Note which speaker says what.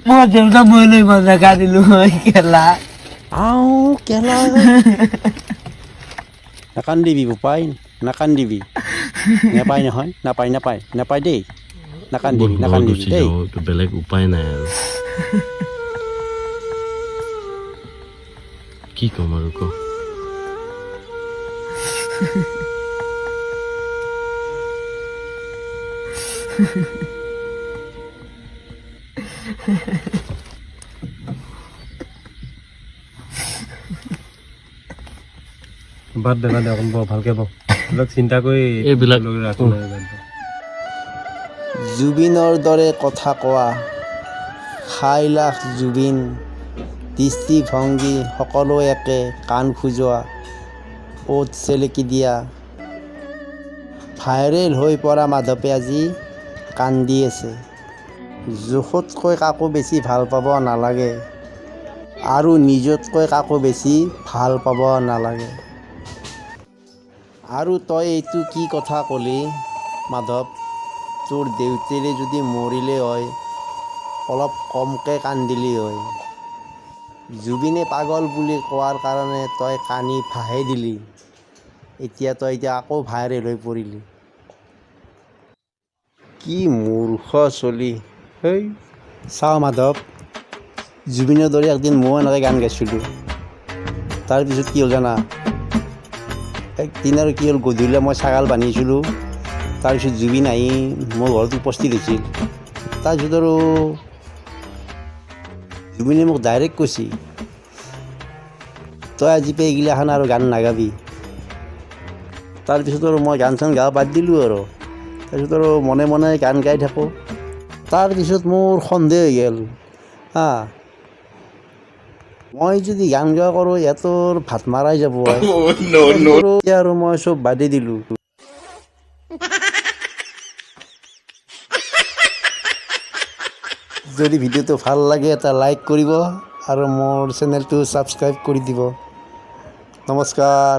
Speaker 1: মই দেউতা মই লৈ মই জেগা দিলো কেলা।
Speaker 2: আও কেলা, নাকান্দিবি বোপাই, নাকান্দিবি। নাপায় নহয়, নাপায়, নাপায়, নাপায় দেই। নাকান্দিবি।
Speaker 3: ঘৰত
Speaker 2: নাকান্দিবি
Speaker 3: গুচি
Speaker 2: দেই।
Speaker 3: যাওঁ, এইটো বেলেগ উপায় নাই আৰু। কি ক'ম আৰু ক?
Speaker 4: বাদ দে, বাদ দে, অকণ বৰ ভালকে ব। এইবিলাক চিন্তা কৰি
Speaker 3: এইবিলাক
Speaker 4: ৰাখো নাই, বাদ দে।
Speaker 2: জুবিনৰ দৰে কথা কোৱা, সাইলাখ জুবিন, দৃষ্টিভংগী সকলো একে, কাণ খজুওৱা, ওঁঠ চেলেকি দিয়া, ভাইৰেল হৈ পৰা মাধৱে আজি কান্দি আছে। জোখতকৈ কাকো বেছি ভাল পাব নালাগে আৰু নিজতকৈ কাকো বেছি ভাল পাব নালাগে। আৰু তই এইটো কি কথা ক'লি মাধৱ? তোৰ দেউতেৰে যদি মৰিলে হয়, অলপ কমকৈ কান্দিলি হয়। জুবিনে পাগল বুলি কোৱাৰ কাৰণে তই কানি ভাহে দিলি। এতিয়া তই এতিয়া আকৌ ভাইৰেল হৈ পৰিলি। কি মূৰ্খ চলি হেই। চাওঁ মাধৱ, জুবিনৰ দৰে একদিন ময়ো এনেকৈ গান গাইছিলোঁ। তাৰপিছত কি হ'ল জানা? একদিন আৰু কি হ'ল, গধূলি মই ছাগাল বান্ধিছিলোঁ। তাৰপিছত জুবিন আহি মোৰ ঘৰত উপস্থিত হৈছিল। তাৰপিছত আৰু জুবিনে মোক ডাইৰেক্ট কৈছে, তই আজি পৰা এইগিলাখান আৰু গান নাগাবি। তাৰপিছত আৰু মই গান চান গাব বাদ দিলোঁ আৰু। তাৰপিছত আৰু মনে মনে গান গাই থাকোঁ। তাৰপিছত মোৰ সন্দেহ হৈ গ'ল, হা, মই যদি গান গোৱা কৰোঁ, ইহঁতৰ ভাত মাৰাই যাব। এতিয়া আৰু মই চব বাদেই দিলোঁ। যদি ভিডিঅ'টো ভাল লাগে, এটা লাইক কৰিব আৰু মোৰ চেনেলটো ছাবস্ক্ৰাইব কৰি দিব। নমস্কাৰ।